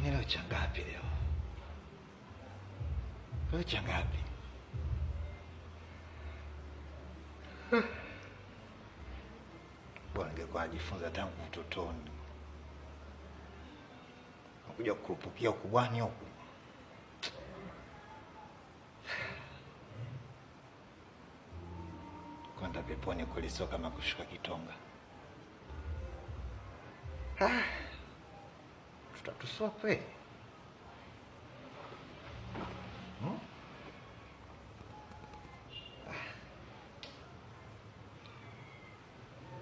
Kwani leo cha ngapi leo? Leo cha ngapi? Bwana, ningekuwa najifunza tangu utotoni. Nakuja kukurupukia ukubwani huku. Kwenda peponi kulisio kama kushuka kitonga. Ah, tutatusua kweli?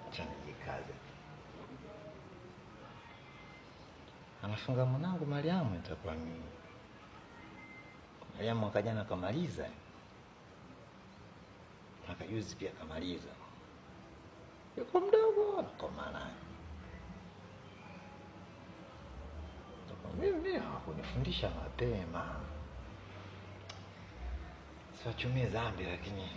Acha nijikaze. Anafunga mwanangu Mariamu, itakuwa mimi. Mariamu mwaka jana kamaliza. Mwaka juzi pia kamaliza. Yuko mdogo, nakoma naye. Mimi hawakunifundisha mapema. Siwachumie dhambi, lakini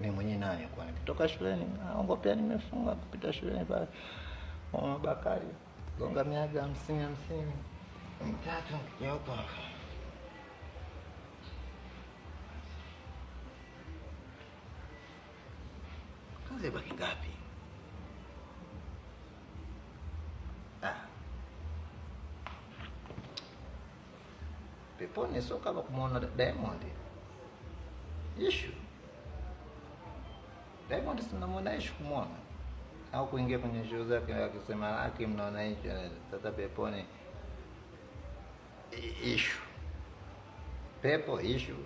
mimi mwenyewe nani kwa nikitoka shuleni naomba pia nimefunga kupita shuleni pale Mama Bakari gonga miaga 50 50 mitatu nikigeuka. Kazi baki ngapi? Ah. Peponi sio kama kumuona Diamond. Issue. Diamond si mnamuona issue kumuona. Au kuingia kwenye show zake akisema laki mnaona issue. Sasa peponi issue. Pepo issue.